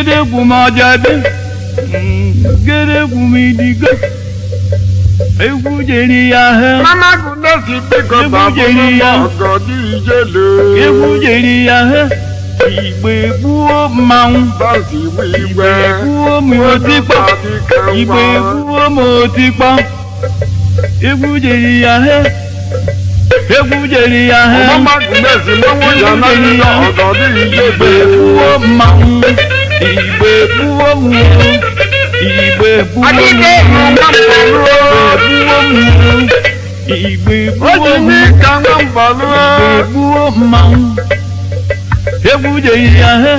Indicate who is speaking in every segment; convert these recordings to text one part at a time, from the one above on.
Speaker 1: Gedegwu m ọjabi. Gedegwu m idigo. Egwu jeri ya he.
Speaker 2: Mama Goodness biko
Speaker 1: Egwu
Speaker 2: babụrụ
Speaker 1: jeri ya.
Speaker 2: ọgọdị ijele.
Speaker 1: Egwu jeri ya he. Igbe gbuo mmanwụ.
Speaker 2: Basi nwe
Speaker 1: Igbe
Speaker 2: igwe.
Speaker 1: gbuo m otikpọ. Igbe gbuo m otikpọ. Egwu jeri ya he. Egwu jeri ya he.
Speaker 2: Mama Goodness mmanwụ ya na ndị ọgọdị
Speaker 1: Igbe
Speaker 2: ijele.
Speaker 1: gbuo mmanwụ. Igbe gbuo m. Igbe gbuo m.
Speaker 2: Adịghị nwa mbalụ.
Speaker 1: Igbe gbuo m. Igbe gbuo
Speaker 2: O ji
Speaker 1: m.
Speaker 2: n'ịka nwa mbalụ.
Speaker 1: Igbe gbuo mmanwụ. Egwu jeri ya he.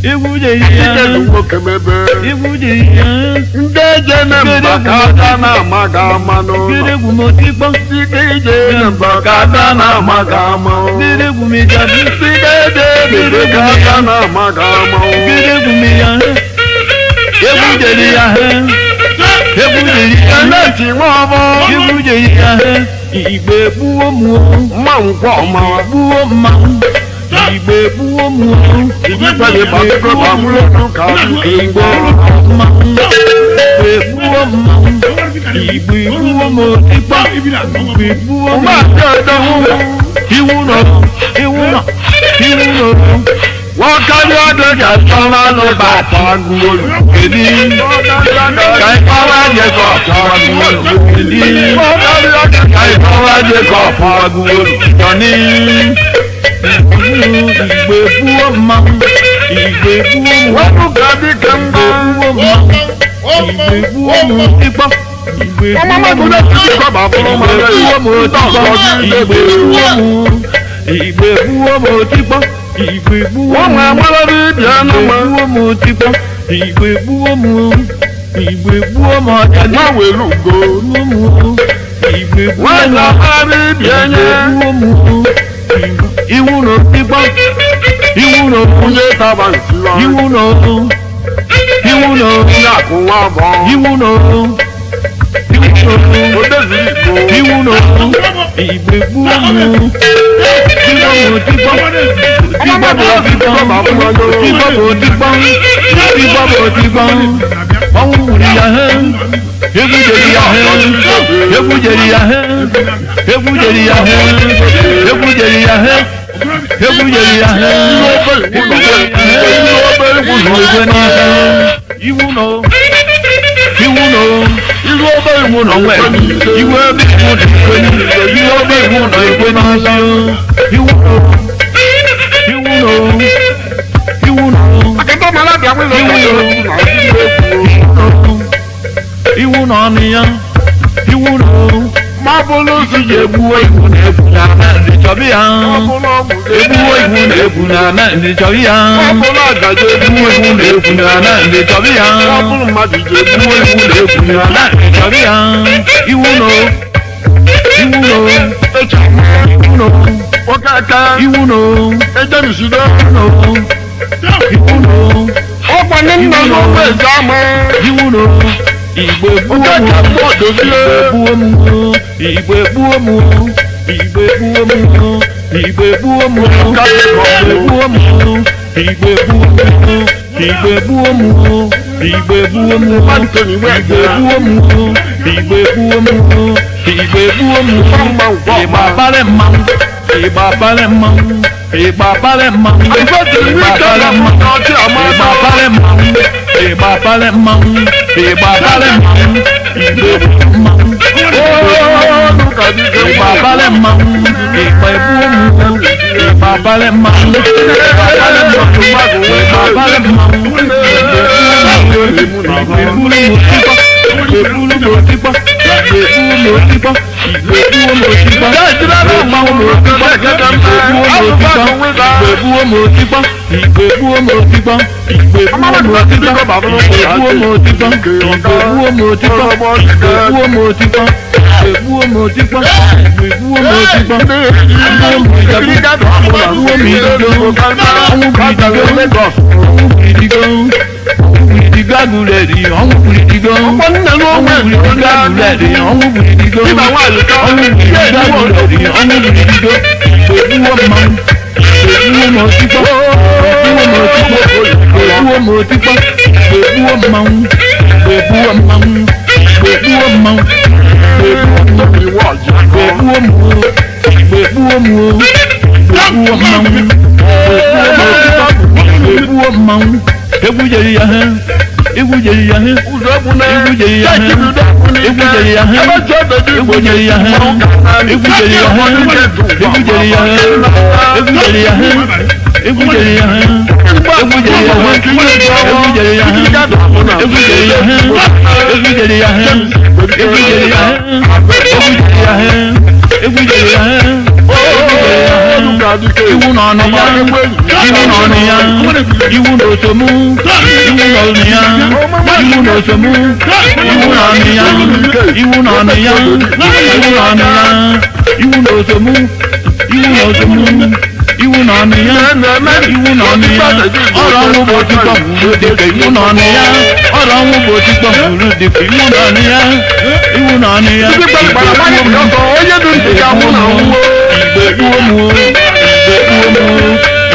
Speaker 1: Egwu jeri ya
Speaker 2: Ike
Speaker 1: he.
Speaker 2: nwoke mebe.
Speaker 1: Egwu jeri ya he.
Speaker 2: Ndị eje na mba ka ada na-ama ga ama n'ụlọ.
Speaker 1: Gedegwu m otikpọ.
Speaker 2: Ndị ije na mba ka ada na-ama ga ama.
Speaker 1: Gedegwu m ịjabi.
Speaker 2: Ndị eje na mba ka ada na-ama ga ama.
Speaker 1: Gedegwu m ya he. Egwu jeri ya he. Egwu jeri ya he.
Speaker 2: Eleti nwa ọbọ.
Speaker 1: Egwu jeri ya he. Igbe gbuo m o.
Speaker 2: Mma nkwọ ọmawa.
Speaker 1: Gbuo mmanwụ. Igbe gbuo m o.
Speaker 2: Ìdípẹ̀lẹ̀ bàbá bàbúrò ká
Speaker 1: Igbe
Speaker 2: gbọ́.
Speaker 1: gbuo mmanwụ. Igbe gbuo mmanwụ. Igbe gbuo m otikpọ. Igbe gbuo m.
Speaker 2: Má jẹ́ ẹ̀dánwó.
Speaker 1: Iwu nọ. Iwu nọ. Iwu nọ.
Speaker 2: Wọ́n kárí ọdún kẹsàn-án ló bá pàgùn.
Speaker 1: Kedu ka ịkpọwa Jekọb kedu
Speaker 2: Wọ́n kárí ọdún
Speaker 1: ka ịkpọwa Jekọb Jọni igbe gbuo mmanwụ. Igbe gbuo m.
Speaker 2: Wọ́n mú gàdí kẹ́ńgbà.
Speaker 1: Igbe gbuo mmanwụ. Igbe gbuo m otikpọ. Igbe
Speaker 2: Ọmọ
Speaker 1: gbuo m.
Speaker 2: Magude ti kọ́ bàbúrò máa
Speaker 1: Igbe
Speaker 2: rẹ̀
Speaker 1: gbuo m otikpọ. Igbe gbuo m. Igbe gbuo m otikpọ. Igbe gbuo
Speaker 2: Wọ́n
Speaker 1: m.
Speaker 2: mú amọ́lọ́rí ibi ẹnu
Speaker 1: Igbe
Speaker 2: mọ́.
Speaker 1: gbuo m otikpọ. Igbe gbuo m. Igbe gbuo m ọjadị.
Speaker 2: Wọ́n wèlú go.
Speaker 1: Gbuo m. Igbe gbuo
Speaker 2: Wọ́n
Speaker 1: m.
Speaker 2: yà amọ́lọ́rí ibi
Speaker 1: Igbe
Speaker 2: ẹyẹ.
Speaker 1: gbuo m. Iwu na otikpọ. Iwu na okwu.
Speaker 2: Onye taba nsi wa.
Speaker 1: Iwu na okwu. Iwu na okwu.
Speaker 2: Onye akụ nwa bọ̀.
Speaker 1: Iwu na okwu. Iwu na okwu.
Speaker 2: Odeziri igbo.
Speaker 1: Iwu na okwu. Igbe gbuo m. Igbe m otikpọ.
Speaker 2: Ọmọ
Speaker 1: Otikpọ bụ otikpọ. Otikpọ bụ otikpọ. Otikpọ bụ otikpọ. Ọnwụ gburu ya he. Egwu jeri ya he. Egwu jeri ya he. Egwu jeri ya he. Egwu jeri ya he. Egwu jeri ya he. Egwu jeri ya he. Igwe n'aka. Iwu nọ. Iwu nọ.
Speaker 2: Ilu ọbẹ̀
Speaker 1: Iwu nọ nwe. Iwu ebe iwu nọ ekwe n'isi. Iwu ebe iwu nọ ekwe n'isi. Iwu nọ. Iwu nọ. Iwu nọ.
Speaker 2: Akẹ́kọ̀ọ́ ọmọlábìá wílò
Speaker 1: Iwu nọ. Iwu nọ ọnụ ya. Iwu nọ.
Speaker 2: Ma bụlụ si
Speaker 1: Iji egbuo iwu na-egbu na ndị chọbị ya.
Speaker 2: Ma bụlụ ọmụ
Speaker 1: Egbuo iwu na-egbu na ndị chọbị ya.
Speaker 2: Ma bụlụ agaje
Speaker 1: Egbuo iwu na-egbu na ndị chọbị ya.
Speaker 2: Ma bụlụ mmadụ ji
Speaker 1: Egbuo iwu na-egbu na ndị chọbị ya. Iwu nọ. Iwu nọ.
Speaker 2: Echa
Speaker 1: Iwu nọ.
Speaker 2: Nwoke aka
Speaker 1: Iwu nọ.
Speaker 2: ejerisido
Speaker 1: Iwu nọ. Iwu nọ.
Speaker 2: ọkwa ndị nna n'ụgbọ ezi ama
Speaker 1: Iwu nọ. Igbe gbuo
Speaker 2: Oke
Speaker 1: m.
Speaker 2: ka mmụọ dozie
Speaker 1: Igbe gbuo m. Igbe gbuo m. Igbe gbuo m. Igbe gbuo m. Igbe gbuo m. Igbe gbuo m. Igbe gbuo m. Igbe gbuo m.
Speaker 2: Anthony
Speaker 1: Igbe
Speaker 2: Wegbe
Speaker 1: gbuo m. Igbe gbuo m. Igbe gbuo m.
Speaker 2: Mma ngwa
Speaker 1: Ịgba abalị mmanwụ. Ịgba abalị mmanwụ. Ịgba abalị mmanwụ.
Speaker 2: Ifetiri
Speaker 1: Ịgba
Speaker 2: wike
Speaker 1: abalị
Speaker 2: na
Speaker 1: mmanwụ.
Speaker 2: ọchị ama
Speaker 1: Ịgba abalị mmanwụ. Ịgba abalị mmanwụ. Ịgba abalị mmanwụ. Igbe gbuo mmanwụ.
Speaker 2: Olu ka dike
Speaker 1: Ịgba abalị mmanwụ. Ịgba egbuo m. Ịgba abalị mmanwụ. Ịgba abalị mmanwụ. Ịgba abalị mmanwụ. Igbe gburu m otikpọ. Igbe gburu m otikpọ. Igbe gburu m otikpọ. Igbe gbuo m otikpọ. Igbe gbuo m otikpọ. Igbe gbuo m otikpọ. Igbe gbuo m otikpọ. Igbe gbuo m otikpọ. Igbe gbuo m otikpọ. Igbe gbuo m otikpọ. Igbe gbuo m otikpọ. Igbe gbuo m otikpọ. Igbe gbuo m ijabu. Gbuo m idigo. Ọnwụ bụ idigo. Ọnwụ bụ idigo. Ọnwụ bụ idigo agụleri. Ọnwụ bụ idigo. Ọnwụ bụ idigo agụleri. Ọnwụ bụ idigo. Ọnwụ bụ idigo agụleri. Ọnwụ bụ idigo. Igbe gbuo mmanwụ. Igbe gbuo m otikpọ. Igbe gbuo m otikpọ. Igbe gbuo gbuo m otikpọ, igbe gbuo mmanwụ, igbe gbuo mmanwụ, igbe gbuo mmanwụ, igbe gbuo mmanwụ, igbe gbuo m o, igbe gbuo m o, igbe gbuo mmanwụ, igbe gbuo m otikpọ, igbe gbuo mmanwụ. Egwu jeri ya he, egwu jeri ya he, egwu jeri ya he, egwu jeri ya he, egwu jeri ya he, egwu jeri ya he, egwu jeri ya he, egwu jeri ya he, egwu jeri ya he, egwu jeri ya he, egwu jeri ya he, egwu jeri ya he, egwu jeri ya he, egwu jeri ya he, egwu jeri ya he, egwu jeri ya he, iwu nọ na ya, iwu nọ na ya, iwu na osomu, iwu nọ na ya, iwu na osomu, iwu nọ na ya, iwu nọ na ya, iwu nọ na ya, iwu na osomu, iwu na osomu, iwu nọ na ya, iwu nọ na ya, ọrụ ọnwụ bụ otikpọ gburu dịka iwu nọ na ya, ọrụ ọnwụ bụ otikpọ gburu dịka iwu nọ na ya, iwu nọ na ya, igbe gbuo m o, igbe gbuo m o,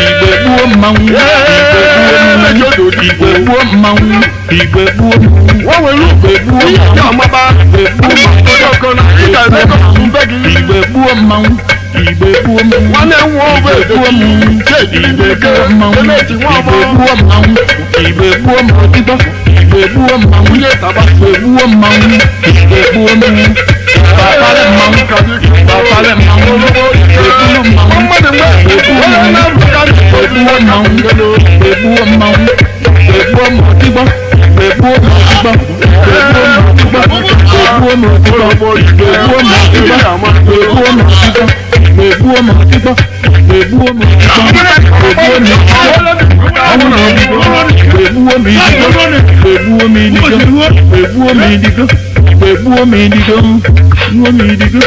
Speaker 1: igbe gbuo mmanwụ, igbe gbuo mmanwụ, igbe gbuo mmanwụ, igbe gbuo igbe gbuo mmanwụ, igbe gbuo mmanwụ, igbe gbuo mmanwụ, igbe gbuo mmanwụ, igbe gbuo mmanwụ, igbe gbuo mmanwụ, igbe gbuo mmanwụ, igbe gbuo mmanwụ, igbe gbuo mmanwụ, ìgbàpálẹ̀ mmanwụ, ìgbàpálẹ̀ mmanwụ, ìgbègbúlù mmanwụ, ìgbègbúwo mmanwụ, ìgbègbúwo mmanwụ, ìgbègbúwo mmanwụ, ìgbègbúwo mmanwụ, ìgbègbúwo mmanwụ, ìgbègbúwo mmanwụ, ìgbègbúwo mmanwụ, ìgbègbúwo mmanwụ, ìgbègbúwo mmanwụ, ìgbègbúwo mmanwụ, ìgbègbúwo mi ìdígó, ìgbègbúwo mi ìdígó, ìgbègbúwo mi ìdígó, ìgbègbúwo mi ìdígó, ìgbègbúwo mi ìdígó.